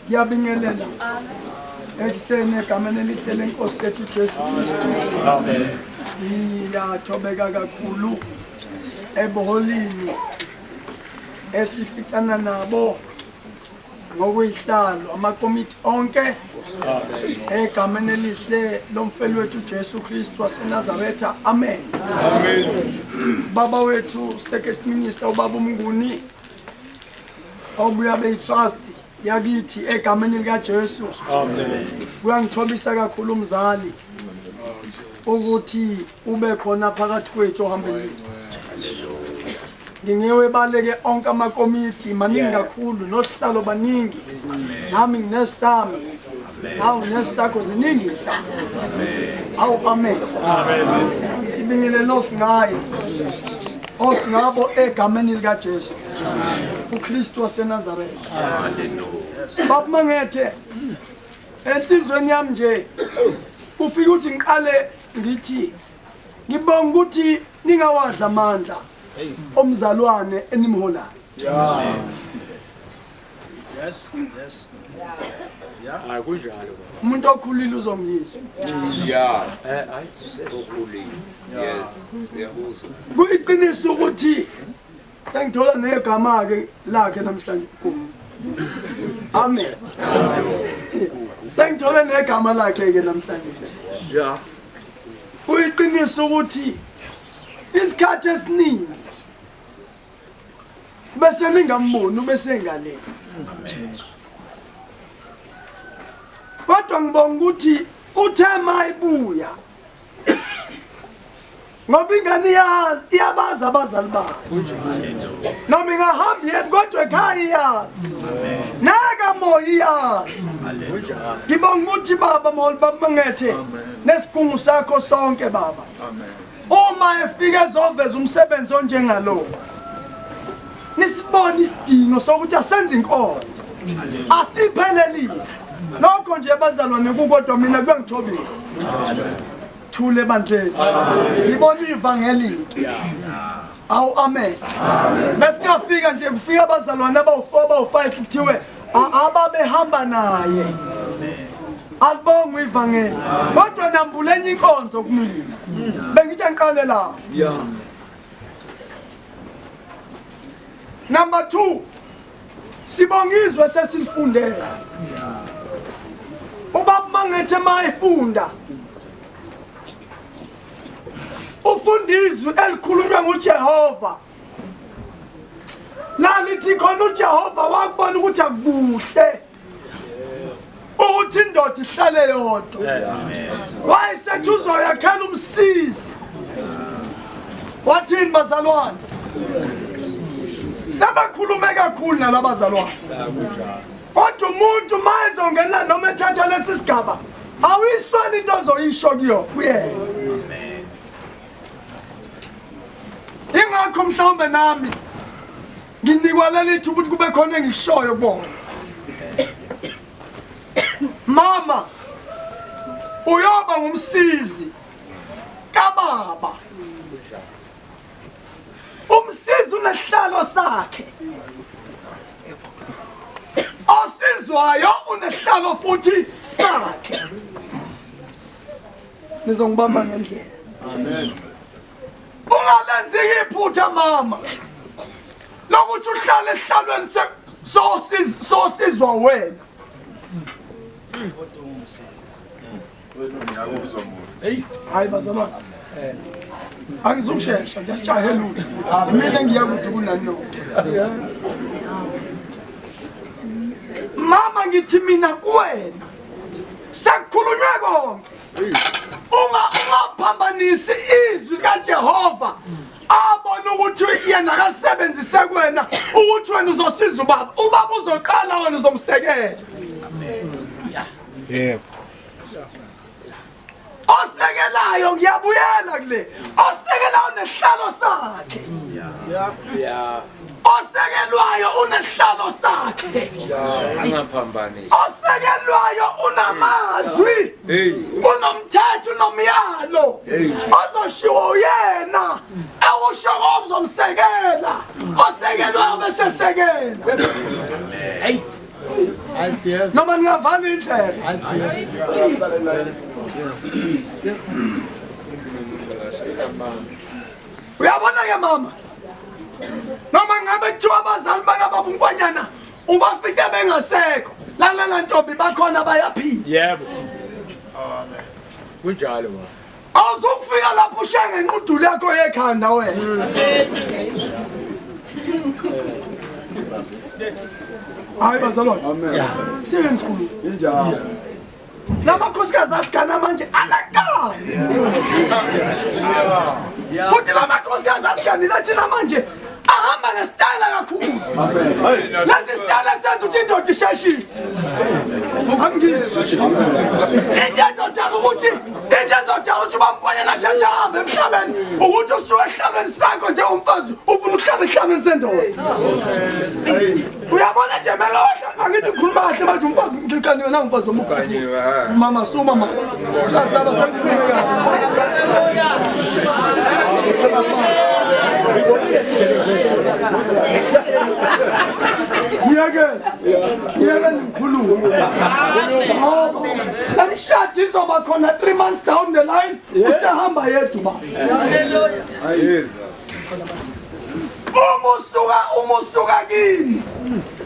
Ngiyabingelela ekuseni egameni elihle lenkosi yethu Jesu Kristu. Amen. Ngiyathobeka kakhulu ebuholini esificana nabo ngokuyihlalo amakomiti onke egameni elihle lomfeli wethu Jesu Kristu waseNazaretha. Amen. Amen. Baba wethu Secretary Minister ubaba uMnguni obuya beyitrust yakithi egameni likaJesu. Amen. Kuyangithobisa kakhulu umzali ukuthi ube khona phakathi kwethu ohambeni lwethu. Ngingewe baleke onke amakomiti maningi kakhulu nosihlalo baningi. Nami nginesami. Nawu nesakho ziningi ihlalo. Awu amen. Amen. Sibingelele osingaye. Osingabo egameni likaJesu. uKristu waseNazaretha. Baba Mangethe enhlizweni yami nje ufike uthi ngiqale ngithi ngibonga ukuthi ningawadla amandla omzalwane enimholayo. Yeah. Yes, yes. Yeah. Hayi kunjalo. Umuntu okhulile uzongizwa. Yeah. Eh hayi okhulile. Yes, siyakuzwa. Kuyiqiniso ukuthi Sengithola negama ke lakhe namhlanje. Amen. Sengithole negama lakhe ke namhlanje. Yeah. Kuyiqiniso ukuthi isikhathi esiningi bese ningamboni ubese ngale. Kodwa ngibonga ukuthi uthe mayibuya ngoba ingane iyazi iyabazi abazali bayo noma ingahamba yephi kodwa ekhaya iyazi nakamoya iyazi ngibonga ukuthi baba mholi baba mangethe nesigungu sakho sonke baba uma efika ezoveza umsebenzi onjengalo nisibone isidingo sokuthi asenze inkonzo asiphelelise lokho nje bazalwane kukodwa mina kuyangithobisa thule ebandleni ngibona ivangeli awu amen besingafika nje kufika abazalwane abawu-4 abawu-5 kuthiwe ababehamba naye alibongwe ivangeli kodwa nambula enye inkonzo kumina bengithi angiqale lapho number 2 sibonga izwe sesilifundela ubaba mangethe mayefunda ufunda izwi elikhulunywa nguJehova lalithi khona uJehova wakubona ukuthi akukuhle ukuthi indoda ihlale yodwa wayesethi uzoyakhela umsizi wathini bazalwane sebakhulume kakhulu nalabazalwane kodwa umuntu uma ezongena noma ethatha lesi sigaba awuyisweli into ozoyisho kuyo kuyena ingakho mhlawumbe nami nginikwa leli thuba ukuthi kube khona engishoyo kubona mama uyoba ngumsizi kababa umsizi unesihlalo sakhe osizwayo unesihlalo futhi sakhe nizongibamba ngendlela amen ungalenziki iphutha mama lokuthi uhlale esihlalweni sosizwa wena hayi bazalwane eh, angizukushesha ngiyasijahela lutho mina ngiya kude kunani nonke mama ngithi mina kuwena sekukhulunywe konke unga ungaphambanisi izwi kaJehova abona ukuthi yena akasebenzise kuwena ukuthi wena uzosiza ubaba ubaba uzoqala wena uzomsekela yebo osekelayo ngiyabuyela kule osekelayo unesihlalo sakhe Yeah. Osekelwayo unesihlalo sakhe. Angaphambanisi. Osekelwayo unamazwi. Hey. Unomthetho unomyalo. Ozoshiwo uyena. Ewusho ngozomsekela. Osekelwayo bese sekela. Hey. Noma ningavala indlebe. Uyabona ke mama, noma ngabe kuthiwa abazali bakababa uNkwanyana ubafike bengasekho, lalela ntombi, bakhona bayaphila. Yebo. Amen. Kunjalo baba. Awuzukufika lapho ushaye ngenqudulu yakho yekhanda wena. Hayi bazalwane. Amen. Siyeke nisikhuluma. Injalo. Lamakhosikazi asigana manje alakani. Futhi lamakhosikazi asiganile thina manje ahamba ngesitayela kakhulu. Amen. Lesi sitayela senza ukuthi indoda isheshile. Angizwa. Into ezodala ukuthi into ezodala ukuthi ubamkhwenyana asheshe ahambe emhlabeni ukuthi usuke esihlalweni sakho njengomfazi ufuna ukuhlala esihlalweni sendoda. Uyabona nje mele wahla angithi ngikhuluma kahle manje umfazi ngikaniwe na umfazi womuntu. Kanyiwe ha. Mama suma mama. Siyasaba sekukhulume kahle. Ngiyeke. Ngiyeke ngikhulume. Ngoba lemishado izoba khona 3 months down the line usehamba yedwa baba. Uma usuka kini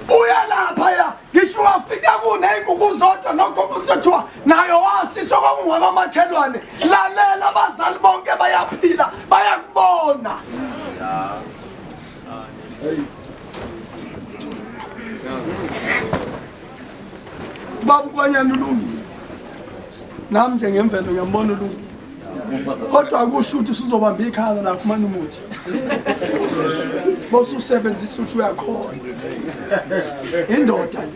uya laphaya ngisho wafika kuney'nkukhu zodwa nogogo kuzothiwa nayo wasiswa kwakungwakwamakhelwane. Lalela abazali bonke bayaphila bayakubona. Baba uNkwanyana ulungile, nami nje ngemvelo ngiyambona ulungile, kodwa akusho ukuthi usuzobamba ikhala lakho manje umuthi bosusebenzisa ukuthi uyakhona indoda le.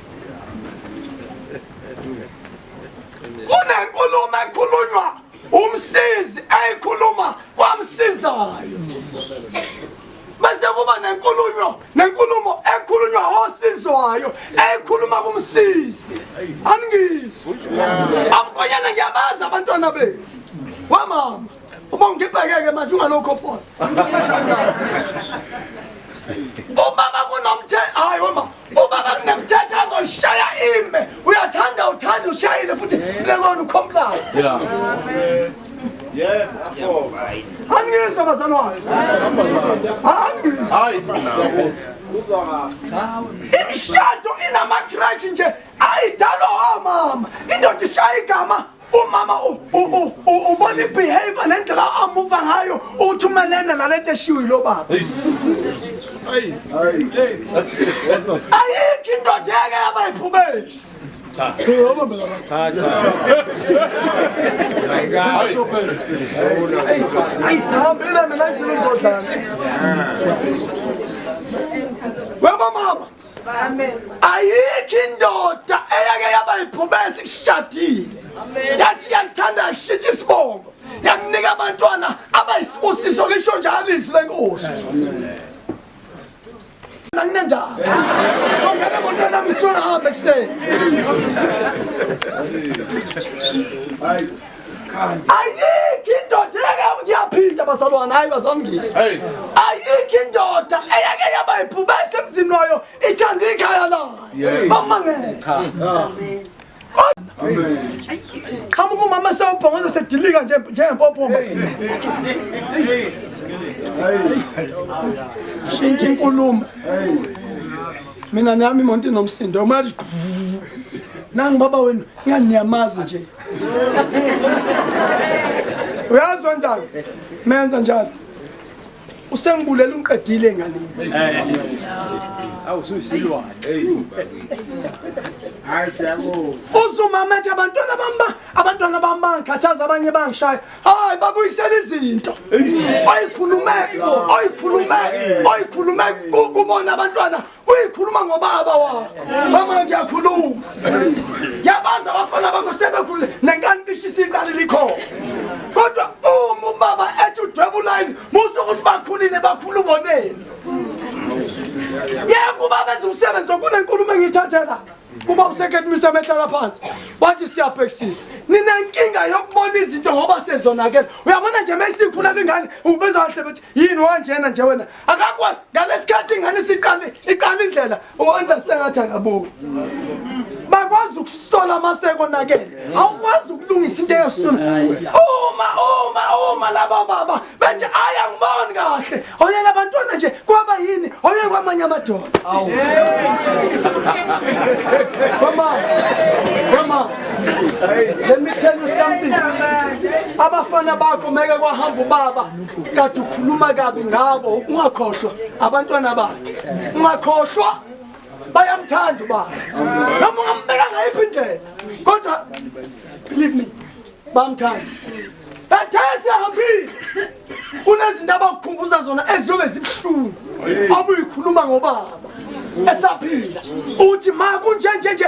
Kunenkulumo ekhulunywa umsizi eyikhuluma kwamsizayo, bese kuba nenkulumo ekhulunywa osizwayo eyikhuluma kumsizi. Aningizwa amkhonyana, ngiyabazi abantwana benu. Wamama uba ngibhekeke manje ungalokho phosa ubaba kunomthetho. Hayi wema, ubaba kunemthetho azoyishaya ime. Uyathanda uthanda ushayile futhi funeka ukhomlayo. Yebo. Aningizwa bazalwane, aningizwa. Uzwa kahle. Imishado inama-crash nje ayidalwa omama. Indoda ishaya igama umama ubona i-behavior nendlela amuva ngayo uthi umelene nalento eshiwo yilo baba. Hey. Hey. Ayikho indoda eyake yaba yiphubesi. Cha cha. Hambile mina izinto uzodlala. Webo mama. Ayikho indoda eyake yaba yiphubesi kushadile. Yathi iyakuthanda yakushintsha isibongo. Yakunika abantwana abayisibusiso lisho njalo izwi lenkosi. Anginendaba. Zongena emotweni nami ngisuke ngihambe ekuseni. Ayikho indoda eyake, ngiyaphinda bazalwane, hayi bazalwane. Ayikho indoda eyake yaba yibhubesi emzini wayo ithanda ikhaya layo. Bamangele. Qhamuka umama sewubhongoza sedilika nje njengempophoma. Shintsha inkulumo. Mina nami imoto inomsindo. Uma yathi nangu baba wenu ngani niyamazi nje. Uyazi wenzani? Menza njalo. Usengibulela ungiqedile enganeni. Awu suyisilwane. Hayi siyabonga. Uzumama ethi abantwana bami abantwana bami bangikhathaza abanye bangishaya. Hayi babuyisela izinto. Oyikhulume oyikhulume oyikhulume kubona abantwana uyikhuluma ngobaba wakho. Mama ngiyakhuluma. Ngiyabazi abafana bakho sebekhulile nenkani ishisa iqalile ikhona. Kodwa uma ubaba ethi udweba ulayini musa ukuthi bakhulile bakhulu uboneni. Yeke ubaba enza umsebenzi kunenkulumo engiyithathela. Ubaba usekhethi Mr mehlala phansi. Wathi siyabhekisisa. Ninenkinga yokubona izinto ngoba sezonakele. Uyabona nje mesikhula ingane ubizwa kahle bethi yini wanjena nje wena. Akakwazi ngalesikhathi ingane siqale iqala indlela wenza sengathi akaboni. Bakwazi ukusola masekonakele. Awukwazi ukulungisa into eyosula. Uma uma uma laba baba bethi ayi angiboni kahle. Oyela abantwana nje kwaba yini? Oye kwamanye amadoda. Awu. Mama. Mama. Let me tell you something. Abafana bakho meke kwahamba ubaba kade ukhuluma kabi ngabo ungakhohlwa abantwana bakhe. Ungakhohlwa bayamthanda ubaba. Noma ungambeka ngayiphi indlela. Kodwa believe me bamthanda. Bathe sihambile. Kunezinto abakukhumbuza zona eziyobe zibuhlungu. Abuyikhuluma ngobaba. Esaphila. Uthi ma kunje nje nje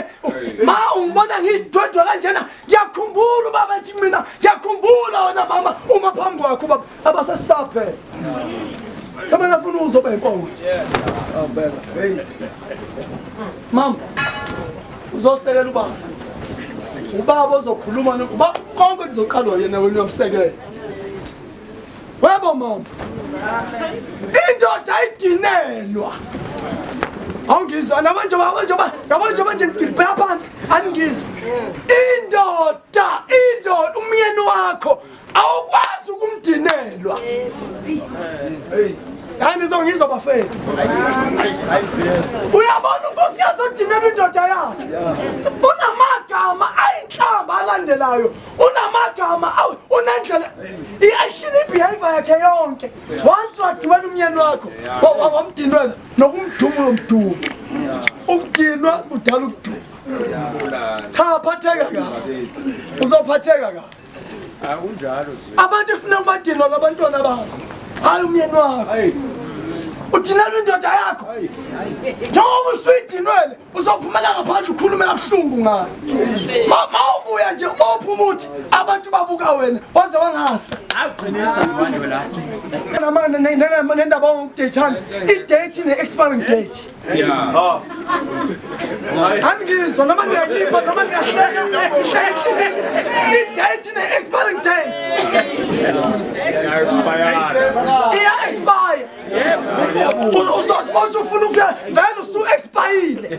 ma ungibona ngisidwedwe kanjena ngiyakhumbula ubaba ethi mina ngiyakhumbula wena mama uma phambi kwakho ubaba abasesisaphela. Kama nafuna uzoba impongo nje. Yes. Awubeka. Mama uzosekela ubaba. Ubaba ozokhuluma nokuba konke kuzoqalwa yena wena uyamsekela. Webo mama. Indoda ayidinelwa. Awungizwa nabo njengoba njengoba yabo njengoba nje ngibheka phansi aningizwa. Indoda, indoda umyeni wakho awukwazi ukumdinelwa. Hey. Yani nizongizwa bafethu. Uyabona unkosikazi odinelwa indoda yakhe. Unamagama ayinhlamba alandelayo. Unamagama awu unendlela i-action i-behavior yakhe yonke. Once wadubela umyeni wakho, wamdinwela nokumduma uyomduma. Ukudinwa kudala ukuduma. Cha phatheka kabi. Uzophatheka kabi. Akunjalo zwe. Abantu efuna ukubadinwa labantwana bakho. Hayi umyeni wakho. Udinelwa indoda yakho. Njengoba usuyidinwele uzophumela ngaphandle ukhulume kabuhlungu ngayo. Ma ubuya nje uma uphuma uthi abantu babuka wena waze wangasa. Aqinisa manje la. Nendaba yokudeyithana i-date ne-expiring date. Yeah. Angizwa noma ningayipha noma ningahleka ngihleke i-date ne-expiring date. Expire. Iya-expire. Uzothi uma usufuna ukufika vele usu-expayile.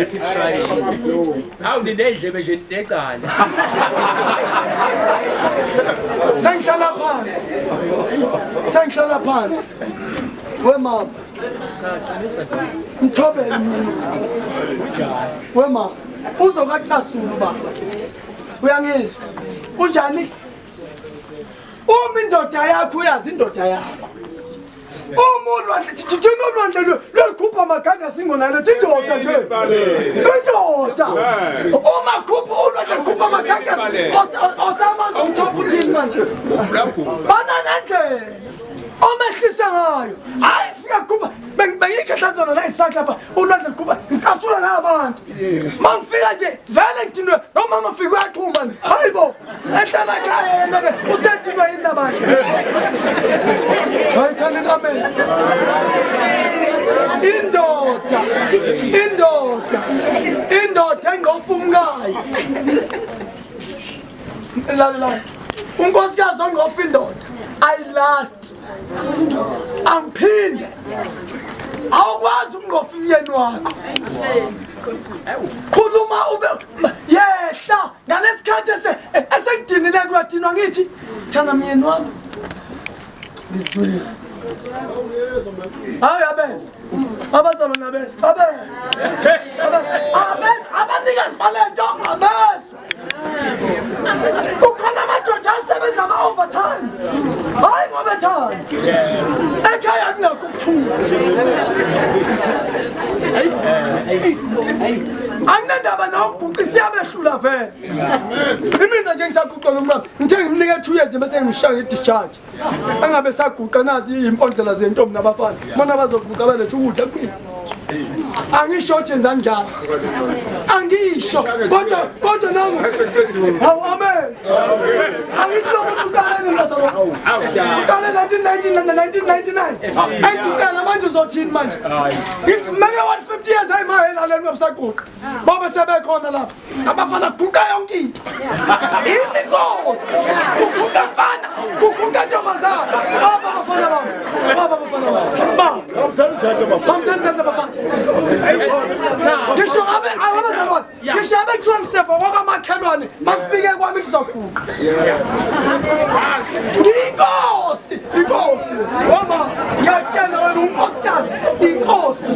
Ethi try. Awu ninendlebe nje necala. Sengihlala phansi. Sengihlala phansi. We mama. Mthobele umyeni. We mama. Uzokacasula ubaba. Uyangizwa? Unjani? Uma indoda yakho uyazi indoda yakho. Uma ulwandle thina ulwandle lwelikhupha amagagasi ingonalo indoda nje. Indoda. Uma khupha ulwandle lukhupha amagagasi osamazi uthopha uthini manje? Bana nendlela omehlise ngayo. Hayi fika khupha bengikhehla zona la isakhe lapha ulwandle lukhupha ngicasula nabantu. Mangifika nje vele ngidinwe nomama fika uyaqhuma nje. Hayi bo ehlala ekhaya yena ke usedinwe yini nabantu. Hayi thandeni amen. Indoda, indoda, indoda engofumkayo. Lalela. Unkosikazi ongofa indoda ayilast. Angiphinde. Awukwazi ukungofa umyeni wakho. Khuluma ube yehla ngalesikhathi esekudinile kuyadinwa ngithi thanda myeni wami. Ngizwile. Hayi abezwa. Abazalwane abezwa. Abezwa. Abezwa. Abanikazi balento abezwa. Kukhona amadoda asebenza ama-overtime. Hayi ngoba ethanda. Ekhaya kunakho ukuthula. Anginandaba nokuguqa siyabehlula vele. Imina nje ngisaguqa nomntwana. Ngithe ngimnike 2 years nje bese ngimshaya nge-discharge. Angabe saguqa nazi impondlela zentombi nabafana. Bona bazoguqa balethe ukudla kumina. Angisho ukuthi yenzani njalo. Angisho kodwa kodwa nangu. Hawu amen. Angithi lo muntu uqale nini bazalwane? Uqale 1990 1999. Engiqala manje uzothini manje? Meke wathi 50 years ayimayela leni webusaguqa. Babe sebekhona lapha. Abafana guqa yonke into. Yimi inkosi. Kuguqa mfana, kuguqa ntombazana. Baba abafana bami. Baba abafana bami. Baba. Bamseni izandla bafana. Ngisho ngabe abazalwane, ngisho abe kuthiwa ngiseva kwakamakhelwane, bakufike kwami kuzoguqa. Ngiyinkosi, inkosi. Mama, ngiyakutshela wena unkosikazi, inkosi.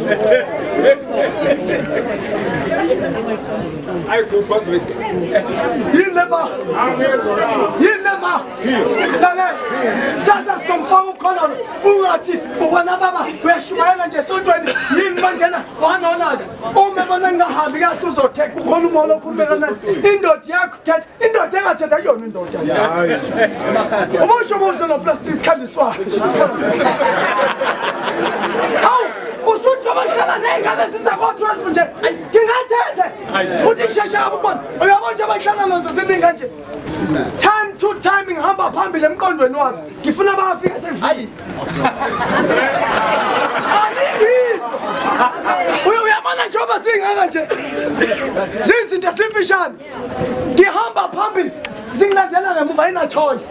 Yini le ma? Yini le ma? Lalela. Sasa somfaka ukhona ungathi ubona baba uyashumayela nje esontweni yini manjena wanonaka. Uma ebona ngingahambi kahle uzothetha kukhona umolo okhulumela naye. Indoda yakho thetha, indoda engathetha kuyona indoda. Ubusho umuntu noplastic sikhandiswa. Hawu, usuthi abahlala ney'ngane ziza ko-12 nje. Ngingathethe. Futhi kusheshe kabi ukubona. Uyabona nje abahlala nazo ziningi kanje. Time to time ngihamba phambili emqondweni wazo. Ngifuna bafike sengifikile. Aningizwa. Uyabona njengoba singaka nje. Zizinto ezimfishane. Ngihamba phambili zingilandela ngemuva ayina choice.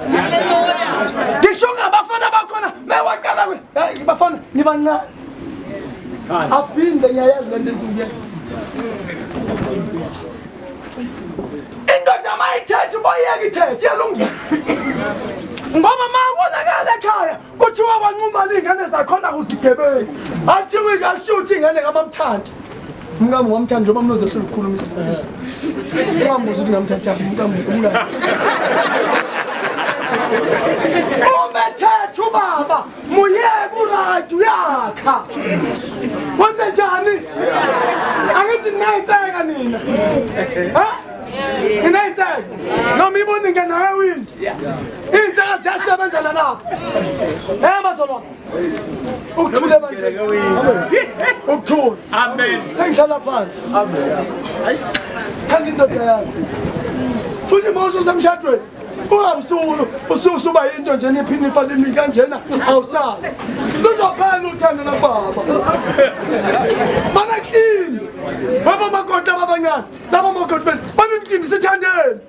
Ngisho ngabafana bakhona mewaqala hayi bafana nibancane. Aphinde ngiyayazi le nto engiyenza. Indoda mayithethe uboyeka ithethe iyalungisa. Ngoba makonakala ekhaya kuthiwa kwanqumala iy'ngane zakhona kuzigebengu. Athiwe ashuthi ingane kamamthanti. Umkami wamthanda njengoba mnoze ehlula ukukhuluma isibuzo. Ungambuza ukuthi ngamthathaphi umkami umkami. Umethethe ubaba muyeke uright uyakha. Wenze njani? Angithi ninayitseka nina. Ha? Ninayitseka. Noma ibona ingena ewindi. Iy'nseka ziyasebenzela lapho. Eh bazalwane. Ukuthula manje. Ukuthula. Amen. Sengihlala phansi. Amen. Thanda indoda yakho. Futhi uma ususemshadweni ungabusuku ususuba yinto nje niphinde ifa limi kanjena awusazi. Luzophela uthando nababa. Mana clean. Baba makoti ababancane. Laba makoti benu. Bani clean sithandeni.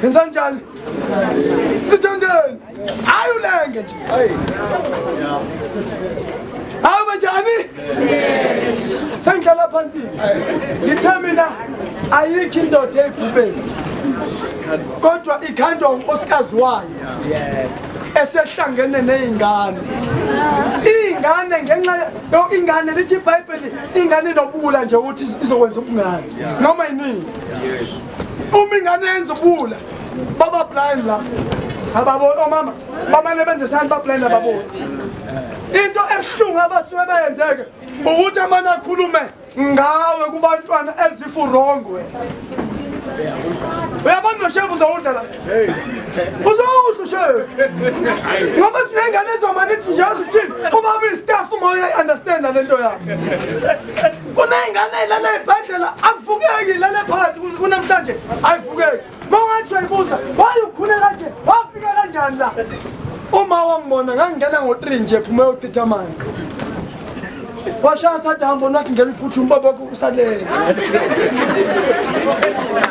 Yenza njani? Sithandeni. Hayi ulenge nje. Hayi banjani? Sengihlala phansi. Ngithe mina ayikho indoda eyibhubesi. Kodwa ikhandwa unkosikazi wayo. Esehlangene nezingane. Ingane ngenxa ingane lithi iBhayibheli ingane inobula nje ukuthi izokwenza ubungane. Noma yinini. Uma ingane yenza ubula baba blind la. Ababona omama bamane benze sani ba blind ababona. Into ebuhlungu abasuke beyenzeke ukuthi amane akhulume ngawe kubantwana as if wrong wena. Uyabona noshefu uzowudla la. Uzowudla ushefu. Ngoba sinengane ezomane ithi nje yazi ukuthini ubaba istaff uma uyayi-understanda le nto yakhe. Kuney'ngane ey'lala ey'bhedlela akuvukeki ilale phakathi kunamhlanje ayivukeki. Uma ungathi uyayibuza waye ukhule kanje wafika kanjani la? Uma wangibona ngangingena ngo-3 nje phume yochitha amanzi. Washaya sathi hamba nathi ngena uphuthume ubaba wakho usalele.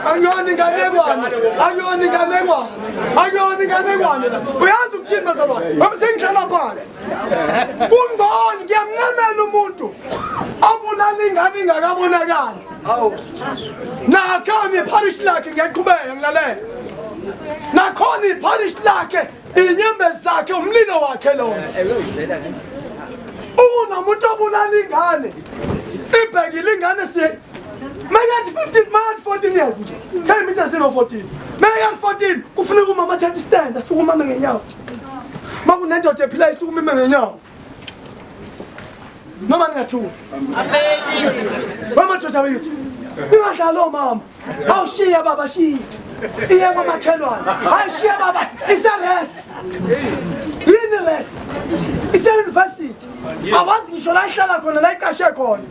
Akuyona inganekwane, akuyona inganekwane, akuyona inganekwane la. Uyazi ukuthini bazalwane? Ngoba sengihlala phansi. Kungcono ngiyamncamela umuntu obulala ingane ingakabonakali. Nakhona iparish lakhe ngiyaqhubeka ngilalela. Nakhona iparish lakhe inyembezi zakhe umlilo wakhe lowo. Unomuntu obulala ingane. Ibhekile ingane siye Makathi 15, makathi 14 years nje. Seyimithi zino 14. Makathi 14 kufuneka umama athathe stand asukume ame ngenyawo. Makunendoda ephila isukume ime ngenyawo. Noma ningathuki. Amen. Wamadoda bethu. Ningadlali omama. Awushiya baba shiya. Iye kwamakhelwane. Hayi shiya baba. Ise res. Yini res? Ise university. Awazi ngisho la ihlala khona, la iqashe khona.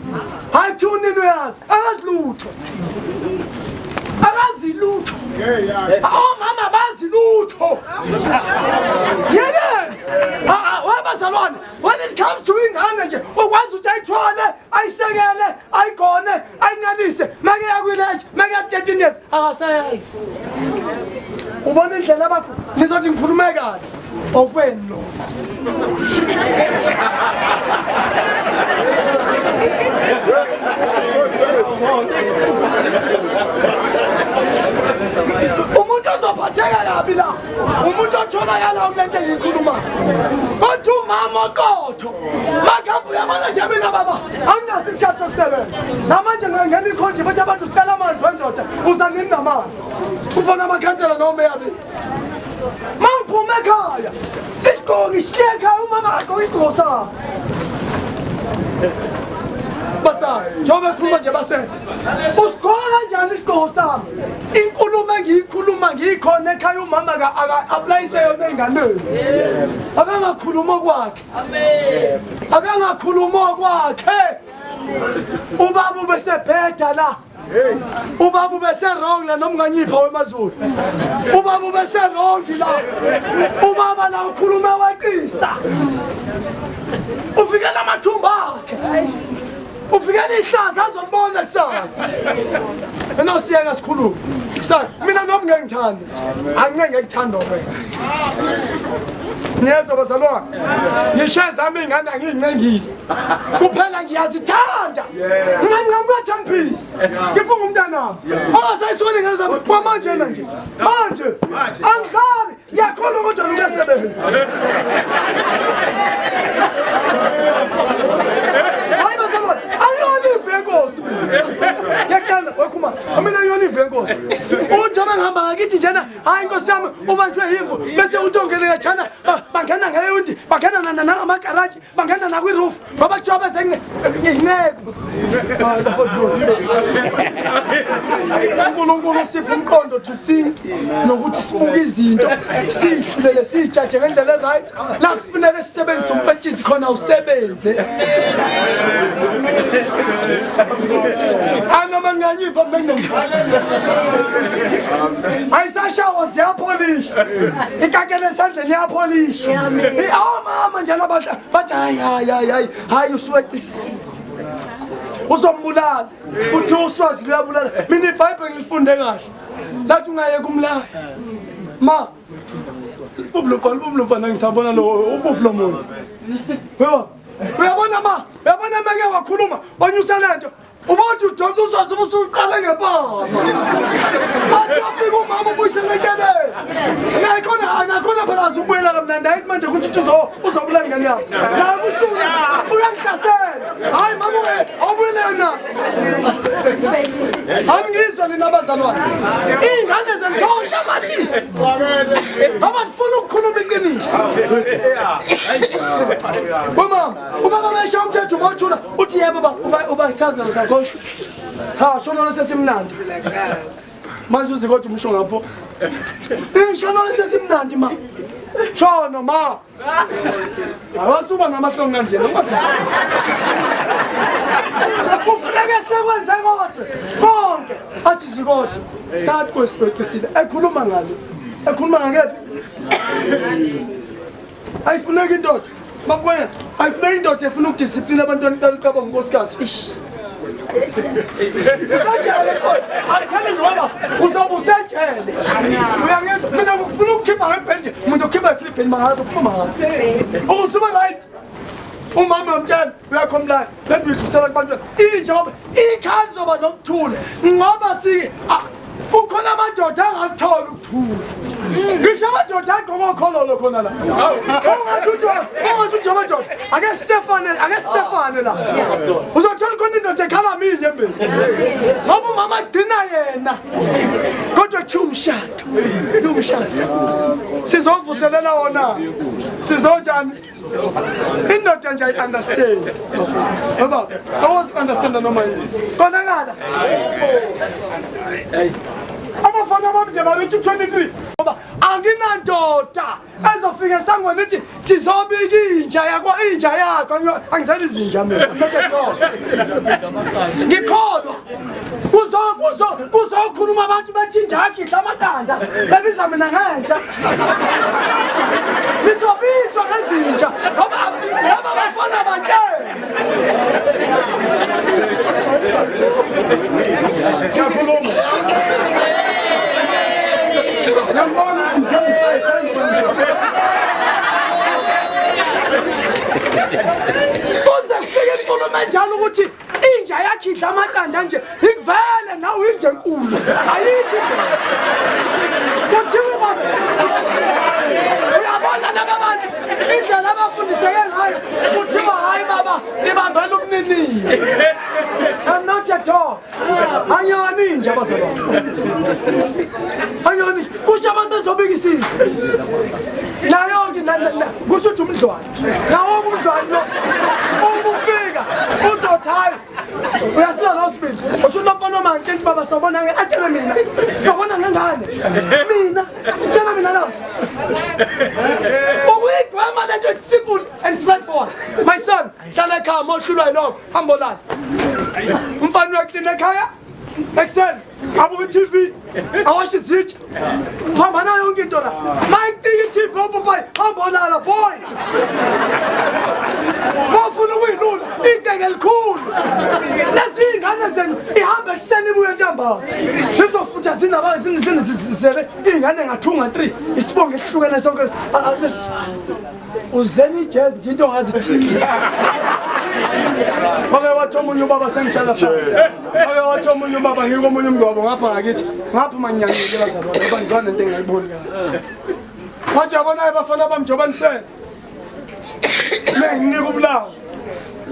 Hayi kuthiwa unini uyazi, akazi lutho. Akazi lutho. Omama bazi lutho. Yekeni. Wabazalwane, when it comes to ingane nje, ukwazi ukuthi ayithwale, ayisekele, ayigone, ayinalise, make yakwileje, make ya 13 years, akasayazi. Ubona indlela abakho, nizothi ngikhulume kabi. Okwenu lokho. Umuntu ozophatheka kabi la, umuntu otholakala kule nto engiyikhulumayo. Kodwa umama oqotho, makhambe uyabona nje mina baba, anginaso isikhathi sokusebenza. Namanje ngingena ikhonje bathi abantu sicela amanzi wendoda, uza nini namanzi? Ufana amakhansela nomeya be. Mangiphuma ekhaya, isigqoko ngishiye ekhaya, umama agqoke isigqoko sami. Basa, njengoba ekhuluma nje base. Usigqoka kanjani isigqoko sami? Inkulumo engiyikhuluma ngiyikhona ekhaya umama aka-aplayise yona ey'nganeni. Akangakhuluma okwakhe. Akangakhuluma okwakhe. Ubaba ubesebheda la. Ubaba ubese wrong la noma unganyipha wemazulu. Ubaba ubese wrong la. Ubaba la ukhuluma weqisa. Ufikela amathumba akhe. Ufikela ihlaza azolibona kusasa. Enosiyeka sikhulume. Sa mina noma ngeke ngithande. Angeke ngikuthanda wena. Niyezwa bazalwane? Ngisho ezami iy'ngane angiyincengile. Kuphela ngiyazithanda. Mina ngingamuka 10 piece. Ngifunga umntanami. Ongasayisweli ingane zami kwamanje na nje. Manje. Angidlali. Ngiyakholwa kodwa luyasebenza. Hayi bazalwane, angiyona imvu yenkosi mina. Ngiyaqala wakhuma. Mina angiyona imvu yenkosi. Unjengoba ngihamba ngakithi njena, hayi inkosi yami ubanjwe imvu bese uthi ongene kajana bangena ngeyundi, bangena nangamagaraji, bangena nakwi-roof ngoba kuthiwa beze nginceku. uNkulunkulu usiphe umqondo to think nokuthi sibuke izinto siyihlulele siyijaje ngendlela e-right. La kufuneka sisebenzise umpetshisi khona usebenze. Anoma nginganyipha mina nginenjalo. Ayisashawa ziyapholishwa. Ikakele esandleni iyapholishwa. Omama njalo abadla bathi hayi hayi hayi hayi hayi usuweqisile. Uzombulala. Uthi uswazi luyabulala. Mina iBhayibheli ngilifunde kahle. Lathi ungayeka umlaya. Ma ubulomfana ngisabona lo ubuphi lo muntu. Yebo. Uyabona ma, uyabona meke wakhuluma, wanyusa lento. Ubathi udonsa uswazi ubusuqale ngempama. Athi afika umama ubuyisele eceleni. Nakhona nakhona phela azubuyela kamnandi ayithi manje kusho ukuthi uzobulala ingane yakho. La kusuke uyangihlasela. Hayi mama we, awubuyele na. Angizwa nina abazalwane. Iy'ngane zenziwa amatisi. Abafuna ukukhuluma iqiniso. Umama, ubaba mesha umthetho ubothula uthi yebo ba uba isazelo sakho. Cha, shona sesimnandi. Manje uze kodwa umsho ngapho. Shona sesimnandi ma. Shono ma. Awasuba namahloni kanje noma. Kufuneka sekwenze kodwa konke athi sikodwa sathi kwesiqisile ekhuluma ngale ekhuluma ngakephi ayifuneki indoda makwena ayifuneki indoda efuna ukudisiplina abantwana icela uqaba ngonkosikazi ish usejele kodwa I'm telling you baba uzobe usejele uyangizwa mina ngifuna ukukhipha ngebhenje umuntu okhipha iflipeni mahhala uphuma mahhala ukusuba right umama uyamtshela uyakhomlaya le nto uyidlulisela kubantwana injengoba ikhaya lizoba nokuthula ngoba si kukhona amadoda angakutholi ukuthula ngisho amadoda agqoka okhololo khona la ungathi uthi amadoda ake sisefane ake sisefane la uzothola khona indoda ekhala minye embezi ngoba umama agcina yena kodwa kuthiwa umshado kuthiwa umshado sizovuselela wona sizonjani indoda nje ayi-understand baba awazi understanda noma yini konakala abafana Abafana bami nje bareach 23 ngoba anginandoda ezofika esangweni ithi thizobika inja yakwa inja yakho angisele izinja mina not at all. Ngikholwa kuzo kuzo kuzokhuluma abantu bethi inja yakho idla amaqanda bebiza mina ngenja. Nizobizwa ngezinja ngoba laba bafana batshela. Ngiyakhuluma. Ngiyambona ukuthi Kuze kufike inkulumo enjalo ukuthi inja yakhe idla amaqanda nje ikuvele nawe inja enkulu ayikho indoda. Kuthiwa baba uyabona laba bantu indlela abafundiseke ngayo kuthiwa hayi baba nibambela umniniyo. I'm not a dog. Anyoni inja bazalwane. Anyoni kusho abantu bezobika isizwe. Nayo ke kusho ukuthi umdlwane. Nawo umdlwane lo uma ufika uzothi hayi uyasiza lo sibili. Usho lo mfana manje nti baba sobona nge atshele mina. Sobona ngengane. Mina tshela mina la. Ukuyigwema lento it's simple and straightforward. My son, hlala ekhaya mohlulwa yilokho hamba olala. Umfana uyaklina ekhaya ekuseni abuke i-TV awashe izitsha phambana yonke into la mayitika i-TV opopayi hamba olala boy mawufuna ukuyilula igeke elikhulu lezi iy'ngane zenu ihambe ekuseni ibuye ntambama zizofutha zinabazizele iy'ngane ngathunga 3 isibongo esihlukene sonke uzena ijezi nje into ongazithini wake wathi omunye ubaba sengihlala phansi wake wathi omunye ubaba ngiko omunye umngcwabo ngapha ngakithi ngapha manyanyike bazalwane ngoba ngizwa nento engingayiboni kahle wathi yabona abafana bami njengoba nisele nenginika ubulawo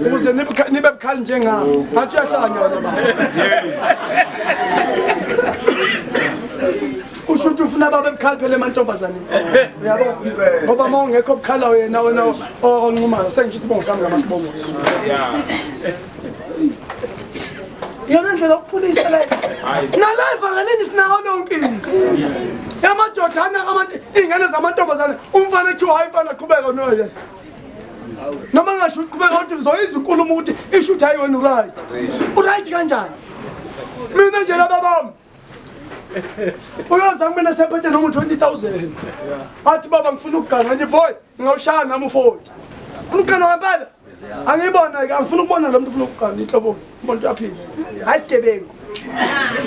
ukuze nibe bukhali njengami ngathi uyahlanya wena baba usho ukuthi ufuna babe bukhali phela emantombazaneni uyabo ngoba uma ungekho bukhala wena wena owanqumayo sengisho isibongo sami ngamasibongo iyona ndlela yokukhulisa le nala evangelini sinawo lonke yamadoda anaka iy'ngane zamantombazane umfana kuthiwa hayi mfana qhubeka noye noma ngasho uqhubeka ukuthi uzoyizwa inkulumo ukuthi isho ukuthi hayi wena uright uright kanjani mina nje laba bami uyoza kumina sephethe noma u-20 000 athi baba ngifuna ukugana nje boy ngawushaya nami u-40 ufuna ukugana ngempela angiyibona-ke angifuna ukubona lo muntu ufuna ukugana inhlobo umuntu uyaphila hayi isigebengu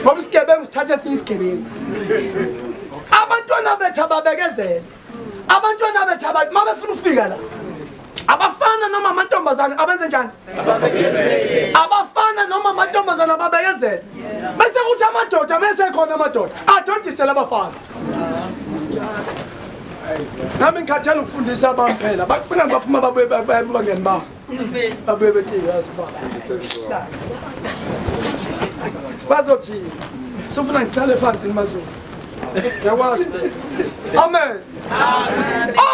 ngoba isigebengu sithatha esinye isigebengu abantwana bethu ababekezele abantwana bethu uma befuna ukufika la abafana noma amantombazane abenze njani abafana noma amantombazane ababekezele bese kuthi amadoda mesekhona amadoda adodisele abafana nami ngikhathele ukufundisa abami phela baqina baphuma babuye bangeni ba babuye bethi yazi ba bazothini sufuna ngihlale phansi nimazulu ngiyakwazi amen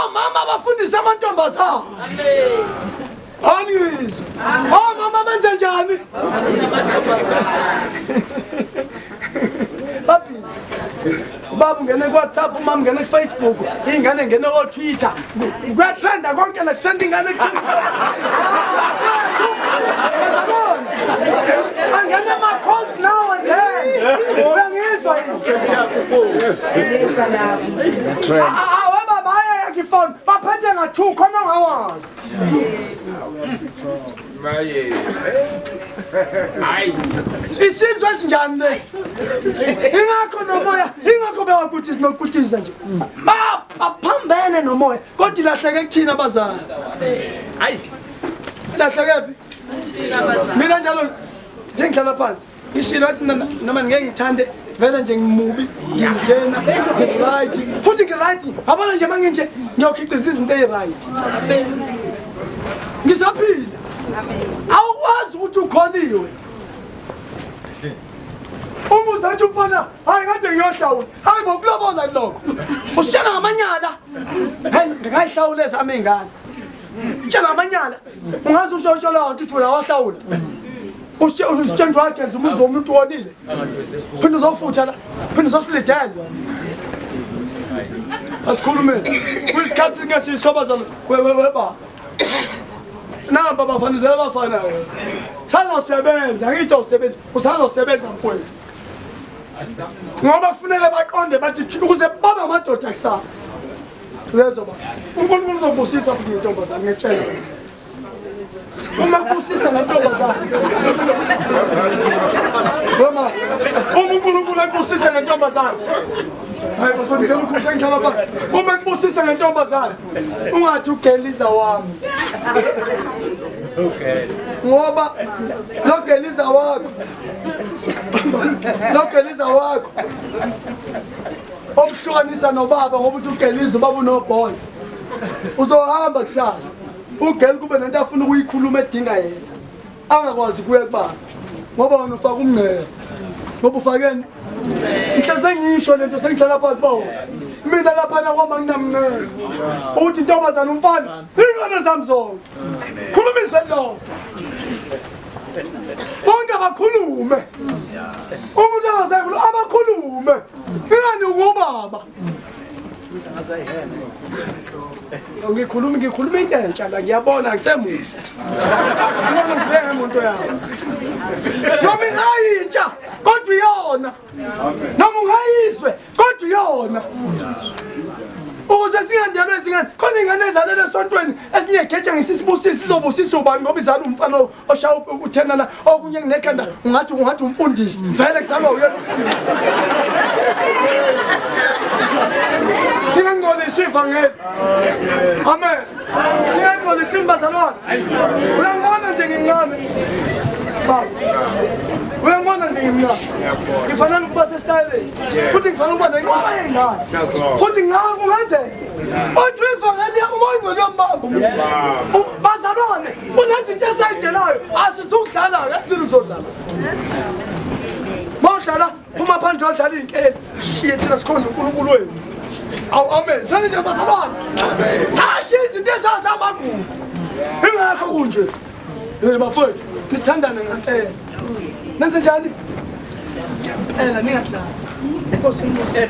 omama bafundise amantombazane amen angizwa omama benze njani babhizi ubaba ungene ku-whatsapp umama ungene ku-facebook iy'ngane ngene ko-twitter kuyatrenda konke la kutrenda ingane bazalwane angene ama-calls now and then uyangizwa awe baba ayayakho ifoni baphethe nga-two khona ongawazi Maye. Hayi. Isizwe esinjani lesi? Ingakho nomoya, ingakho bewakuthiza nokuthiza nje. Baphambene nomoya, kodwa ilahleke kuthina abazali. Hayi. Ilahleke phi? Mina njalo sengihlala phansi. Ngishilo wathi mina noma ngeke ngithande vele nje ngimubi nginjena ngi-right futhi ngi-right yabona nje manginje ngiyokhiqiza izinto eyi-right ngisaphila awukwazi ukuthi ukholiwe umuze athi umfana hayi kade ngiyohlawula hayi bo kulobola lokho usitshela ngamanyala hayi ngayihlawula ezami iy'ngane tshela ngamanyala ungaze usho usho leyo nto uthi wena wahlawula. Usitsheni wageza umuzi womuntu wonile. Phinde uzofutha la. Phinde uzosilidela. Asikhulumeni. Kwisikhathi singasisho bazalwane weba. Namba bafanizela abafanayo. Sazosebenza, ngithi usebenza, usazosebenza mfowethu. Ngoba kufuneka baqonde bathi ukuze babe amadoda kusasa. Lezo ba. uNkulunkulu uzobusisa futhi ngentombazane ngiyetshela. Uma kubusisa ngentombazane. Noma uma uNkulunkulu ekubusisa ngentombazane. Hayi bafana ngicela ukukhuluma ngihlala phansi. Uma ekubusisa ngentombazane ungathi ugeliza wami. Ngoba lo geliza wakho. Lo geliza wakho. Omhlukanisa nobaba ngoba uthi ugeliza ubaba unoboy. Uzohamba kusasa. Ugel kube nento afuna ukuyikhuluma edinga yena. Angakwazi kuya kubaba. Ngoba wena ufaka umngcele. Ngoba ufakeni? Ngihleze ngisho lento sengihlala phansi bawo. Mina lapha na kwama nginamncele. Uthi intombazana umfana, ingane zami zonke. Khuluma izwi elilodwa. Bonke abakhulume. Umuntu angasayikhuluma abakhulume. Ingane ngubaba. Ngikhuluma into entsha la ngiyabona akusemuhle. Ngibona ngifike ngemoto yami. Noma ingayintsha kodwa iyona. Noma ungayizwe kodwa iyona. Ukuze singandelwe izingane, khona ingane ezalelwe esontweni esinye geja ngisisibusisi sizobusisa ubani ngoba izala umfana oshaya uthena la okunye kunekhanda ungathi umfundisi vele kuzalwa uyena umfundisi. Singangcolisi ivangeli. Amen. Singangcolisi bazalwane. Uyangibona nje ngimncane. Baba. Uyangibona nje ngimncane. Ngifanele ukuba sesitayeleni. Futhi ngifanele ukuba nenqwaba yey'ngane. Futhi ngako kungenzeka. Kodwa ivangeli umoya ongcwele uyambamba umuntu. Bazalwane, kunezinto esayidelayo asizukudlala-ke asizile ukuzodlala. Mawudlala phuma phandle wadlala iy'nkeli. Shiye thina sikhonze uNkulunkulu wethu. Awu amen. Senje bazalwane. Sashiya izinto ezazamagugu. Ingakho kunje. Hey bafowethu, nithandane ngempela. Nenze njani? Ngempela ningadlali. Nkosi inkosi.